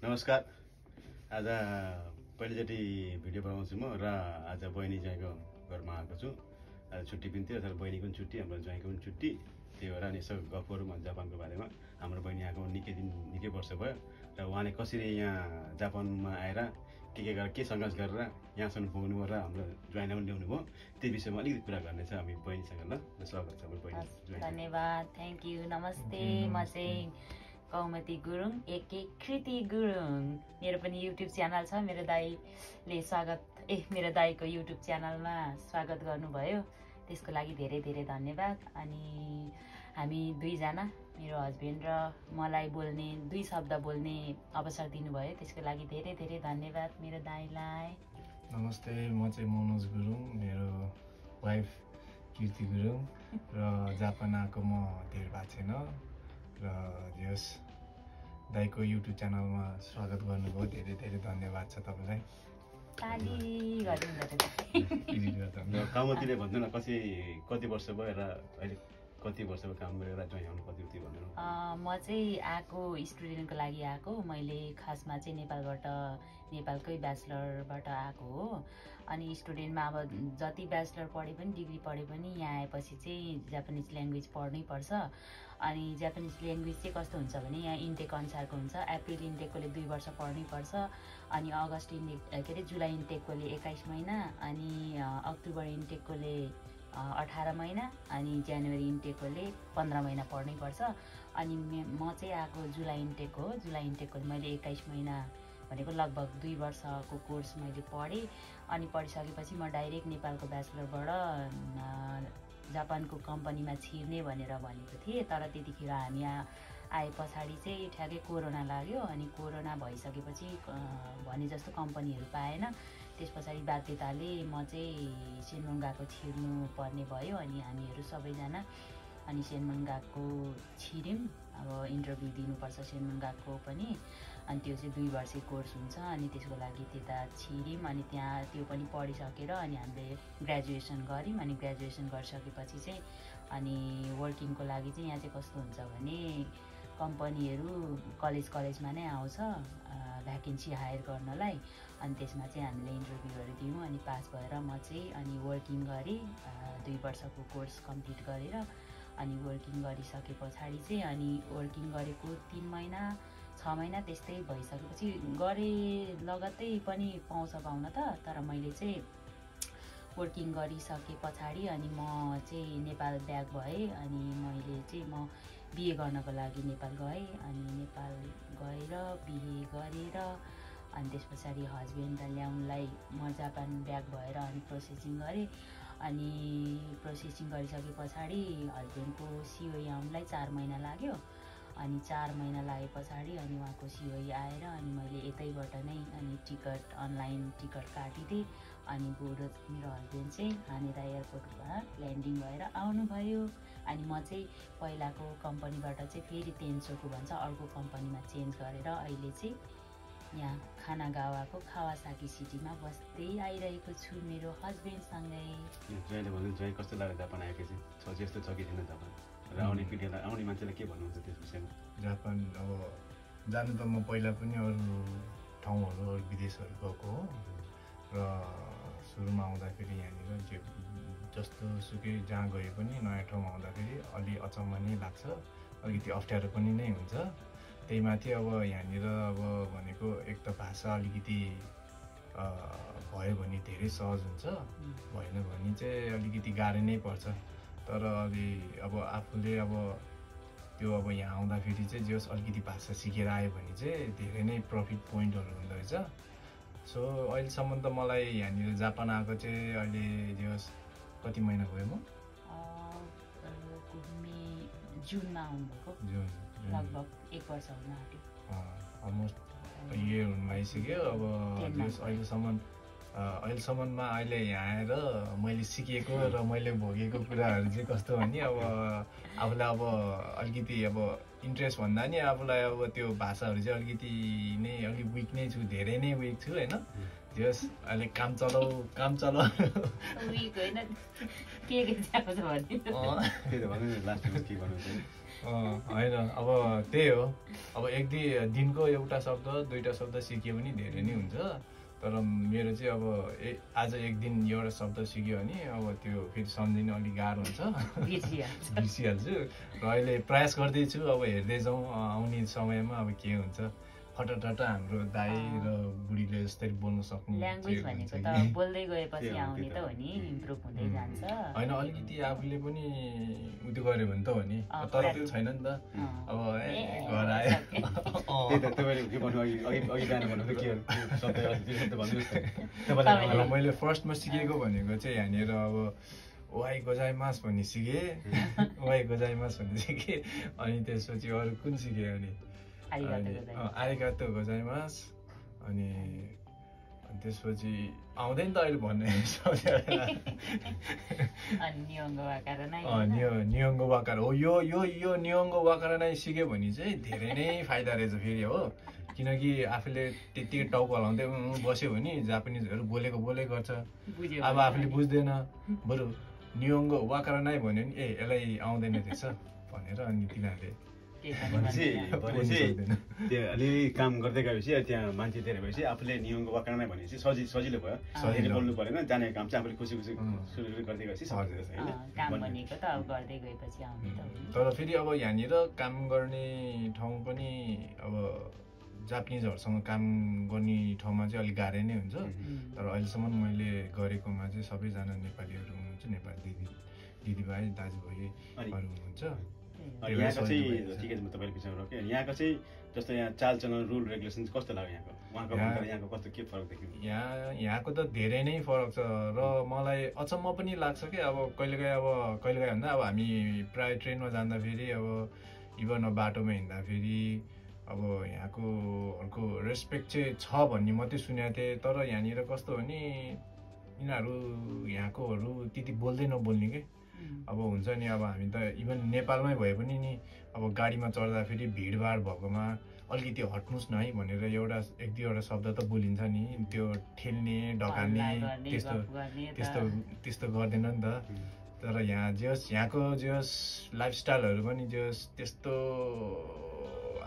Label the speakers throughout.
Speaker 1: नमस्कार। आज पहिलोचोटि भिडियो बनाउँछु म र आज बहिनी ज्वाइँको घरमा आएको छु। आज छुट्टी पनि थियो, तर बहिनीको पनि छुट्टी, हाम्रो ज्वाइँको पनि छुट्टी। त्यही भएर अनि यसो गफ गरौँ जापानको बारेमा। हाम्रो बहिनी आएको निकै वर्ष भयो र उहाँले कसरी यहाँ जापानमा आएर के गरेर के सङ्घर्ष गरेर यहाँसम्म पुग्नुभयो र हाम्रो ज्वाइँलाई पनि ल्याउनु भयो, त्यो विषयमा अलिकति कुरा गर्ने छ हामी बहिनीसँग। ल स्वागत छ हाम्रो बहिनी।
Speaker 2: धन्यवाद, थ्याङ्क यू, नमस्ते। म चाहिँ कौमती गुरुङ एके कृति गुरुङ। मेरो पनि युट्युब च्यानल छ। मेरो दाईको युट्युब च्यानलमा स्वागत गर्नुभयो, त्यसको लागि धेरै धेरै धन्यवाद। अनि हामी दुईजना, मेरो हस्बेन्ड र मलाई बोल्ने 2 शब्द बोल्ने अवसर दिनुभयो, त्यसको लागि धेरै धेरै धन्यवाद मेरो दाईलाई।
Speaker 3: नमस्ते, म चाहिँ मनोज गुरुङ, मेरो वाइफ कृति गुरुङ र जापान आएको म धेरै भएको छैन र जस दाईको युट्युब च्यानलमा स्वागत गर्नुभयो, धेरै धेरै धन्यवाद छ तपाईँलाई।
Speaker 1: कौमतीले भन्नु न कति वर्ष भयो र अहिले कति वर्षको काम गरेर चाहिँ आउनु कति भन्नु।
Speaker 2: म चाहिँ आएको स्टुडेन्टको लागि आएको। मैले खासमा चाहिँ नेपालकै ब्याचलरबाट आएको हो। अनि स्टुडेन्टमा अब जति ब्याचलर पढे पनि डिग्री पढे पनि यहाँ आएपछि चाहिँ जापानिज ल्याङ्ग्वेज पढ्नै पर्छ। अनि जापानिज ल्याङ्ग्वेज चाहिँ कस्तो हुन्छ भने यहाँ इन्टेक अनुसारको हुन्छ। अप्रिल इन्टेककोले 2 वर्ष पढ्नै पर्छ, अनि अगस्त जुलाई इन्टेककोले 21 महिना, अनि अक्टोबर इन्टेककोले 18 महिना, अनि जनवरी इन्टेककोले 15 महिना पढ्नै पर्छ। अनि म चाहिँ आएको जुलाई इन्टेक हो। जुलाई इन्टेककोले मैले 21 महिना भनेको लगभग 2 वर्षको कोर्स मैले पढेँ। अनि पढिसकेपछि म डाइरेक्ट नेपालको ब्याचलरबाट जापानको कम्पनीमा छिर्ने भनेर भनेको थिएँ। तर त्यतिखेर हामी आए पछाडि चाहिँ ठ्याक्कै कोरोना लाग्यो। अनि कोरोना भइसकेपछि भने जस्तो कम्पनीहरू पाएन। त्यस पछाडि बाध्यताले म चाहिँ सेनमन गएको छिर्नु पर्ने भयो। अनि हामीहरू सबैजना अनि सेनमन गएको छिर्यौँ। अब इन्टरभ्यू दिनुपर्छ सेनमन गएको पनि, अनि त्यो चाहिँ 2 वर्षे कोर्स हुन्छ। अनि त्यसको लागि त्यता छिर्यौँ। अनि त्यहाँ त्यो पनि पढिसकेर अनि हामीले ग्रेजुएसन गऱ्यौँ। अनि ग्रेजुएसन गरिसकेपछि चाहिँ अनि वर्किङको लागि चाहिँ यहाँ चाहिँ कस्तो हुन्छ भने कम्पनीहरू कलेजमा नै आउँछ भ्याकेन्सी हायर गर्नलाई। अनि त्यसमा चाहिँ हामीले इन्टरभ्यूहरू दियौँ। अनि पास भएर म चाहिँ अनि वर्किङ गरेँ 2 वर्षको कोर्स कम्प्लिट गरेर। अनि वर्किङ गरिसके पछाडि चाहिँ अनि वर्किङ गरेको 3 महिना 6 महिना त्यस्तै भइसकेपछि गरे लगत्तै पनि पाउन त। तर मैले चाहिँ वर्किङ गरिसके पछाडि अनि म चाहिँ नेपाल ब्याक भएँ। अनि मैले चाहिँ म बिए गर्नको लागि नेपाल गएँ। अनि नेपाल गएर बिए गरेर अनि त्यस पछाडि हस्बेन्डलाई ल्याउनलाई म जापान ब्याक भएर अनि प्रोसेसिङ गरेँ। अनि प्रोसेसिङ गरिसके पछाडि हस्बेन्डको सिओई आउनलाई 4 महिना लाग्यो। अनि 4 महिना लागे पछाडि अनि उहाँको सिओई आएर अनि मैले यतैबाट नै अनि अनलाइन टिकट काटिदिएँ। अनि मेरो हस्बेन्ड चाहिँ हानेदा एयरपोर्टमा ल्यान्डिङ भएर आउनुभयो। अनि म चाहिँ पहिलाको कम्पनीबाट चाहिँ फेरि तेन्सोको भन्छ अर्को कम्पनीमा चेन्ज गरेर अहिले चाहिँ यहाँ खानागावाको कावासाकी सिटीमा बस्दै आइरहेको छु मेरो हस्बेन्डसँगै।
Speaker 1: ज्वाइँले भन्नु, ज्वाइँ कस्तो लाग्यो जापान आएपछि? जस्तो छ कि छैन जापान र आउने पिँढीलाई आउने मान्छेलाई के भन्नुहुन्छ त्यस विषयमा?
Speaker 3: जापान अब जानु त म पहिला पनि अरू ठाउँहरू अरू विदेशहरू गएको हो र सुरुमा आउँदाखेरि यहाँनिर जस्तो सुकै जहाँ गए पनि नयाँ ठाउँमा आउँदाखेरि अलि अचम्म नै लाग्छ, अलिकति अप्ठ्यारो पनि नै हुन्छ। त्यही माथि अब यहाँनिर अब भनेको एक त भाषा अलिकति भयो भने धेरै सहज हुन्छ, भएन भने चाहिँ अलिकति गाह्रो नै पर्छ। तर अब आफूले अब त्यो अब यहाँ आउँदाखेरि चाहिँ जस अलिकति भाषा सिकेर आयो भने चाहिँ धेरै नै प्रफिट पोइन्टहरू हुँदो रहेछ। सो अहिलेसम्म त मलाई यहाँनिर जापान आएको चाहिँ अहिले जस कति महिना भयो? म
Speaker 2: जुनमा आउनुभएको, लगभग 1 वर्ष हुन आँट्यो,
Speaker 3: अलमोस्ट इयर हुन आइसक्यो। अब अहिलेसम्ममा अहिले यहाँ आएर मैले सिकेको र मैले भोगेको कुराहरू चाहिँ कस्तो भने अब आफूलाई अब अलिकति अब इन्ट्रेस्ट भन्दा नि आफूलाई अब त्यो भाषाहरू चाहिँ अलिकति नै अलिक विक नै छु, धेरै नै विक छु होइन। जस अहिले काम चलाऊ
Speaker 2: विक होइन के चाहिएको छ भने
Speaker 1: त्यही त भन्नु नि लास्टमा के गर्नु चाहिँ
Speaker 3: होइन अब त्यही हो अब दिनको एउटा शब्द दुईटा शब्द सिक्यो भने धेरै नै हुन्छ तर मेरो चाहिँ अब आज एक दिन एउटा शब्द सिक्यो भने अब त्यो फेरि सम्झिनु अलिक गाह्रो हुन्छ बिर्सिहाल्छु र अहिले प्रयास गर्दैछु अब हेर्दै जाउँ आउने समयमा अब के हुन्छ फटाफट हाम्रो दाइ र बुढीले जस्तै बोल्न सक्ने
Speaker 2: ल्याङ्ग्वेज भनेको त बोल्दै गएपछि आउने त हो नि इम्प्रुभ हुँदै जान्छ
Speaker 3: होइन अलिकति आफूले पनि उयो गर्यो भने त हो नि तर त्यो छैन नि त अब घर आयो
Speaker 1: त्यही त तपाईँले के भन्नु अघि जानु भन्नु के शब्द भन्नुहोस् न
Speaker 3: मैले फर्स्टमा सिकेको भनेको चाहिँ यहाँनिर अब वाइ गोजाइमास भन्ने सिकेँ वाइ गोजाइमास भन्ने सिकेँ अनि त्यसपछि अरू कुन सिकेँ अनि आरिगातो गोजाइमास अनि त्यसपछि आउँदैन त अहिले भन्ने नियङ्गो वाकार हो यो नियङ्गो वाकार नै सिक्यो भने चाहिँ धेरै नै फाइदा रहेछ फेरि हो किनकि आफूले त्यतिकै टाउको हलाउँदै बस्यो भने जापानिजहरू बोलेको गर्छ अब आफूले बुझ्दैन बरु नियङ्गो वाकार नै भन्यो नि यसलाई आउँदैन रहेछ भनेर अनि तिनीहरूले
Speaker 1: भनेपछि त्यो अलिअलि काम गर्दै गएपछि त्यहाँ मान्छे धेरै भएपछि आफूले नियमको वाक्य नै भनेपछि सजिलो भयो धेरै बोल्नु परेन जानेको काम चाहिँ आफूले खुसी सुरु गर्दै गएपछि
Speaker 3: तर फेरि अब यहाँनिर काम गर्ने ठाउँ पनि अब जापानिजहरूसँग काम गर्ने ठाउँमा चाहिँ अलिक गाह्रो नै हुन्छ तर अहिलेसम्म मैले गरेकोमा चाहिँ सबैजना नेपालीहरू हुनुहुन्छ नेपाली दिदीभाइ दाजुभाइहरू हुनुहुन्छ
Speaker 1: यहाँको चाहिँ ठिकै छ म तपाईँले पिछाडि रोकेँ यहाँको चाहिँ जस्तो यहाँ चालचलन रुल रेगुलेसन कस्तो लाग्यो यहाँको कस्तो के फरक देखियो
Speaker 3: यहाँको त धेरै नै फरक छ र मलाई अचम्म पनि लाग्छ कि अब कहिलेकाहीँ भन्दा अब हामी प्रायः ट्रेनमा जाँदाखेरि अब इभन बाटोमा हिँड्दाखेरि अब यहाँको रेस्पेक्ट चाहिँ छ भन्ने मात्रै सुनेको थिएँ तर यहाँनिर कस्तो भने यिनीहरू यहाँकोहरू त्यति बोल्दै नबोल्ने के अब हुन्छ नि अब हामी त इभन नेपालमै भए पनि नि अब गाडीमा चढ्दाखेरि भिडभाड भएकोमा अलिकति हट्नुहोस् न है भनेर एक दुईवटा शब्द त बोलिन्छ नि त्यो ठेल्ने ढकाल्ने त्यस्तो गर्दैन नि त तर यहाँको लाइफस्टाइलहरू पनि त्यस्तो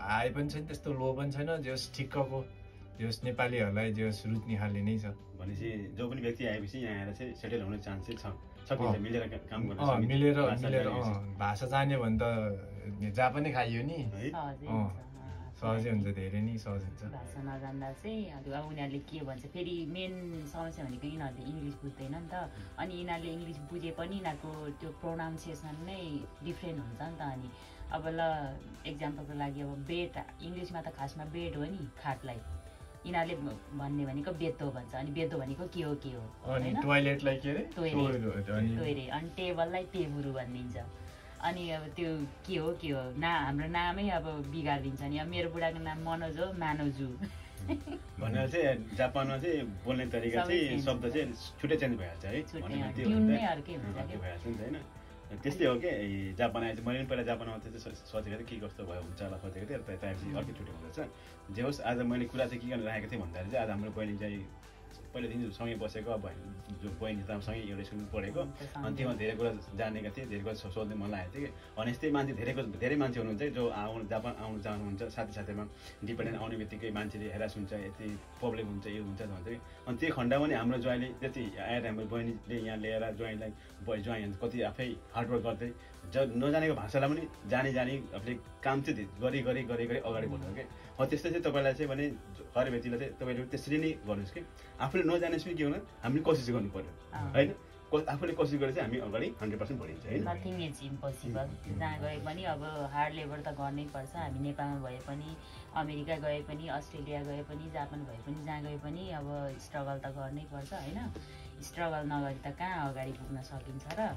Speaker 3: हाई पनि छैन त्यस्तो लो पनि छैन ठिक्कको नेपालीहरूलाई रुच्ने खाले नै छ
Speaker 1: भनेपछि जो पनि व्यक्ति आएपछि यहाँ आएर चाहिँ सेटल हुने चान्स चाहिँ छ मिलेर काम गर्न
Speaker 3: मिलेर भाषा जान्यो भने त जहाँ पनि खाइयो नि सहजै हुन्छ धेरै नै सहज हुन्छ
Speaker 2: भाषा नजान्दा चाहिँ अब उनीहरूले के भन्छ फेरि मेन समस्या भनेको यिनीहरूले इङ्ग्लिस बुझ्दैन नि त अनि यिनीहरूले इङ्ग्लिस बुझे पनि यिनीहरूको त्यो प्रोनाउन्सिएसन नै डिफ्रेन्ट हुन्छ नि त अनि अब ल एक्जाम्पलको लागि अब बेड इङ्ग्लिसमा त खासमा बेड हो नि खाटलाई यिनीहरूले भन्ने भनेको बेतो भन्छ अनि बेतो भनेको के हो
Speaker 3: अनि टोइलेटलाई के अरे
Speaker 2: टोइरे अनि टेबललाई टेबुरु भनिदिन्छ अनि अब त्यो के हो हाम्रो नामै अब बिगारिदिन्छ नि अब मेरो बुढाको नाम मनोज हो मानोजु
Speaker 1: भनेर चाहिँ जापानमा चाहिँ बोल्ने तरिका चाहिँ शब्द चाहिँ छुट्टै चेन्ज भइहाल्छ है
Speaker 2: अर्कै हुन्छ
Speaker 1: भइहाल्छ नि त होइन त्यस्तै हो कि जापान आएपछि मैले पनि पहिला जापानमा सोचेको थिएँ के कस्तो भयो हुन्छ होला सोचेको थिएँ तर त्यहाँपछि अर्कै छुट्टै हुँदछ जे होस् आज मैले कुरा चाहिँ के गर्न राखेको थिएँ भन्दाखेरि चाहिँ आज हाम्रो बहिनी चाहिँ पहिलादेखि सँगै बसेको अब जो बहिनी त सँगै एउटा स्कुलमा पढेको अनि त्योमा धेरै कुरा जानेका थिएँ धेरै कुरा सोध्ने मन लागेको थियो कि अनि यस्तै मान्छे धेरै मान्छे हुनुहुन्छ जो जापान आउनु चाहनुहुन्छ साथीमा डिपेन्डेन्ट आउने बित्तिकै मान्छेले हेरास हुन्छ यति प्रब्लम हुन्छ यो हुन्छ भन्छ कि अनि त्यो खण्डमा पनि हाम्रो ज्वाइँले त्यति आएर हाम्रो बहिनीले यहाँ ल्याएर ज्वाइँ कति आफै हार्डवर्क गर्दै नजानेको भाषालाई पनि जाने आफूले काम चाहिँ गरी अगाडि बढ्नु कि त्यस्तै चाहिँ तपाईँलाई चाहिँ भने हर व्यक्तिलाई चाहिँ तपाईँले त्यसरी नै गर्नुहोस् कि आफूले नजानेपछि के हुन हामीले कोसिस गर्नु पर्यो होइन आफूले कोसिस गरेर चाहिँ हामी अगाडि 100% बढिन्छ होइन
Speaker 2: नथिङ इज इम्पोसिबल जहाँ गए पनि अब हार्ड लेबर त गर्नै पर्छ हामी नेपालमा भए पनि अमेरिका गए पनि अस्ट्रेलिया गए पनि जापान भए पनि जहाँ गए पनि अब स्ट्रगल त गर्नै पर्छ होइन स्ट्रगल नगरी त कहाँ अगाडि पुग्न सकिन्छ र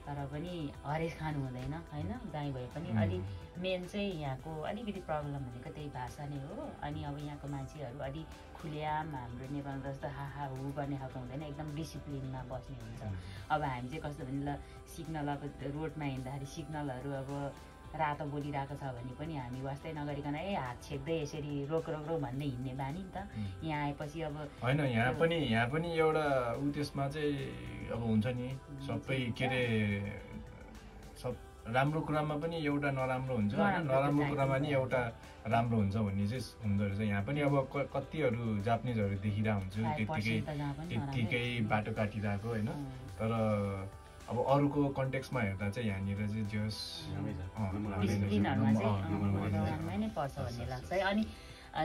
Speaker 2: तर पनि हरेस खानु हुँदैन होइन जहीँ भए पनि अलिक मेन चाहिँ यहाँको अलिकति प्रब्लम भनेको त्यही भाषा नै हो अनि अब यहाँको मान्छेहरू अलिक खुलेआम हाम्रो नेपालमा जस्तो हाहा हु गर्ने खालको हुँदैन एकदम डिसिप्लिनमा बस्ने हुन्छ अब हामी चाहिँ कस्तो भने ल सिग्नल अब रोडमा हिँड्दाखेरि सिग्नलहरू अब रातो बोलिरहेको छ भने पनि हामी वास्तै नगरिकन हात छेक्दै यसरी रोक रोक रोक भन्दै हिँड्ने बानी नि त। यहाँ आएपछि अब
Speaker 3: होइन यहाँ पनि एउटा त्यसमा चाहिँ अब हुन्छ नि सबै के अरे सब राम्रो कुरामा पनि एउटा नराम्रो हुन्छ होइन, नराम्रो कुरामा नि एउटा राम्रो हुन्छ भन्ने चाहिँ हुँदो रहेछ। यहाँ पनि अब कतिहरू जापानिजहरू देखिरहेको हुन्छु त्यत्तिकै बाटो काटिरहेको होइन, तर अब अरूको कन्टेक्समा हेर्दा चाहिँ यहाँनिर चाहिँ जस
Speaker 2: डिसिप्लिनहरूमा चाहिँ राम्रै नै पर्छ भन्ने लाग्छ है। अनि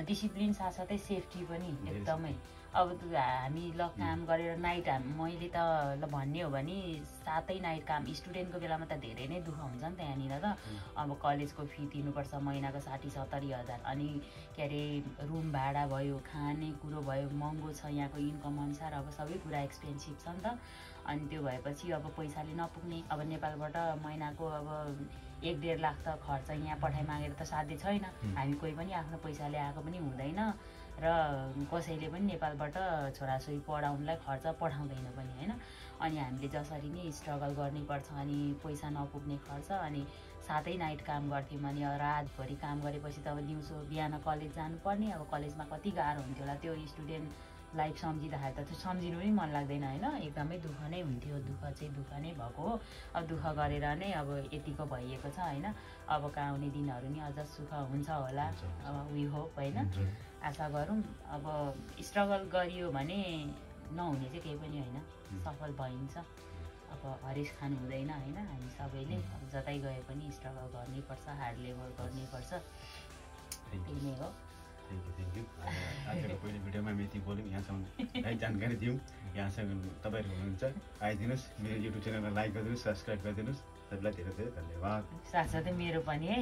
Speaker 2: डिसिप्लिन साथसाथै सेफ्टी पनि एकदमै। अब हामी काम गरेर नाइट मैले त भन्ने हो भने सातै नाइट काम स्टुडेन्टको बेलामा त धेरै नै दुःख हुन्छ नि त यहाँनिर त। अब कलेजको फी तिर्नुपर्छ महिनाको 60-70 हजार, अनि के अरे रुम भाडा भयो, खाने कुरो भयो, महँगो छ यहाँको इन्कम अनुसार, अब सबै कुरा एक्सपेन्सिभ छ नि त। अनि त्यो भएपछि अब पैसाले नपुग्ने, अब नेपालबाट महिनाको अब 1-1.5 लाख त खर्च यहाँ पठाइ मागेर त साध्य छैन। हामी कोही पनि आफ्नो पैसाले आएको पनि हुँदैन र कसैले पनि नेपालबाट छोराछोरी पढाउनलाई खर्च पठाउँदैन पनि होइन। अनि हामीले जसरी नै स्ट्रगल गर्नुपर्छ, अनि पैसा नपुग्ने खर्च, अनि सातै नाइट काम गर्थ्यौँ, अनि रातभरि काम गरेपछि त अब दिउँसो बिहान कलेज जानुपर्ने। अब कलेजमा कति गाह्रो हुन्थ्यो होला त्यो स्टुडेन्ट लाइफ सम्झिँदाखेरि त त्यो सम्झिनु पनि मन लाग्दैन होइन, एकदमै दुःख नै हुन्थ्यो। दुःख चाहिँ दुःख नै भएको हो। अब दुःख गरेर नै अब यतिको भइएको छ होइन। अब कहाँ आउने दिनहरू नि अझ सुख हुन्छ होला, वी होप होइन, आशा गरौँ। अब स्ट्रगल गरियो भने नहुने चाहिँ केही पनि होइन, सफल भइन्छ। अब हरेस खानु हुँदैन होइन, हामी सबैले अब जतै गए पनि स्ट्रगल गर्नैपर्छ, हार्ड लेबर गर्नैपर्छ, त्यही नै हो।
Speaker 1: Thank you. आजको पहिलो भिडियोमा हामी यति बोल्यौँ, यहाँसम्म है जानकारी दिउँ। यहाँसँग तपाईँहरू हुनुहुन्छ, आइदिनुहोस्, मेरो युट्युब च्यानललाई लाइक गरिदिनुहोस्, सब्सक्राइब गरिदिनुहोस्। सबैलाई धेरै धेरै धन्यवाद।
Speaker 2: साथसाथै मेरो पनि है।